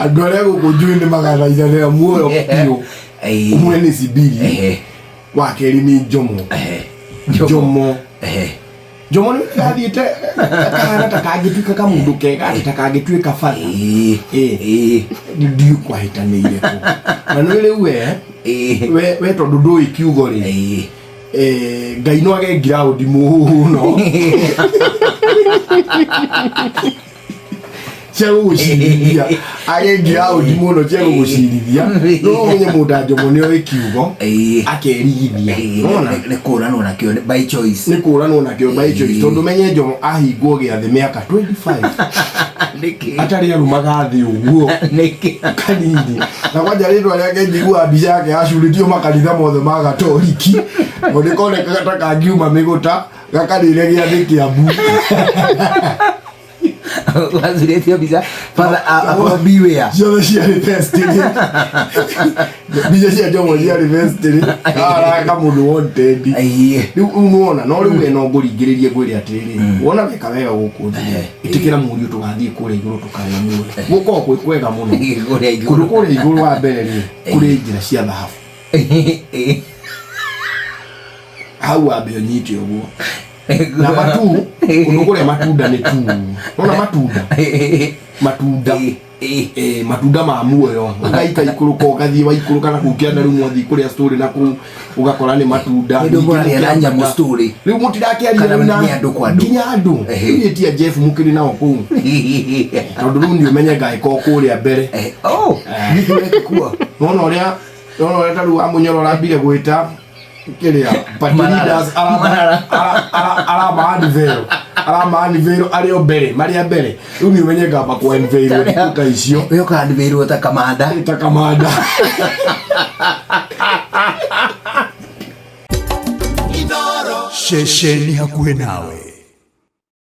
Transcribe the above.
Andũ arĩa gũkũ njũĩ nĩ magathaithanĩra muoyo biũ. Ĩĩ. Ũmwe nĩ Sibiri, Ehe. wa kerĩ nĩ Njomo. Ehe. Njomo. Ehe. Njomo nĩ gathiĩte kahana ta kangĩtuĩka kamũndũ kega atĩ ta kangĩtuĩka batha. Ĩĩ. Ĩĩ. Ĩĩ. Ndiũ kwahĩtanĩire kũ. Na nĩ rĩu we Ĩĩ. we tondũ ndũĩ kiugo rĩ Ĩĩ. Ngai no age ngiraũndi mũno cia gũgũcirithia, age ngiraũndi mũno cia gũgũcirithia, no ũmenye mũndũ Njomo nĩ oĩ kiugo Ĩĩ. akerigithia. Ĩĩ. Nona Nĩ kũranwo nakĩo by choice. Nĩ kũranwo nakĩo by choice, tondũ menye Njomo ahingwo gĩathĩ mĩaka 25 Nĩkĩ? atarĩ arumaga thĩ ũguo Nĩkĩ? kanini, na kwanja rĩtwa rĩake njiguaga mbica yake yacurĩtio makanitha mothe ma Gatoriki, tondũ nĩ konekaga ta kangiuma mĩgũta gakarĩre gĩathĩ kĩambu. Wacurĩtio mbica, father akorwo beware. Ciothe ciarĩ vestry, mbica cia Njomo ciarĩ vestry karaka mũndũ wanted. Ĩĩ. Rĩu rĩu nĩwona, no rĩu we no ngũringĩrĩrie ngwĩre atĩrĩrĩ, wona weka wega gũkũ thĩ, ĩtĩkĩra mũriũ tũgathiĩ kũrĩa igũrũ tũkarĩa muoyo, gũkorwo kwĩ kwega mũno. Kũrĩa igũrũ. Kũndũ kũrĩa igũrũ, wa mbere rĩ, kũrĩ njĩra cia thahabu. Ĩĩ. Hau wambe ũnyite ũguo na matu kũndũ kũrĩa matunda nĩ tu nona matunda matunda. Ĩĩ. Matunda ma muoyo, ũgaika ikũrũka, ũgathiĩ waikũrũka na kũu kĩanda, rĩu mwathiĩ kũrĩa story na kũu ũgakora nĩ matunda. Nĩ Ningĩ mũraria na mũkĩambata. nyamũ story. Rĩu mũtirakĩaria Kana rĩu na nĩ andũ kwa andũ. Nginya andũ. Rĩu ĩtia Jeff mũkĩrĩ nao kũu, tondũ rĩu nĩ ũmenye ngagĩkorwo kũrĩa mbere. Oh, nĩkĩ weka kuo? Nona ũrĩa ta rĩu amũnyoro ũrambire gwĩta kĩrĩa party Marara. leaders Marara. arama unveil arĩ o mbere, marĩa mbere, rĩu nĩ ũmenye ngamba kwa unveil thikũ ta icio. We ũkanvĩrwo ta kamanda. Ta kamanda. Ceceni hakuhĩ nawe.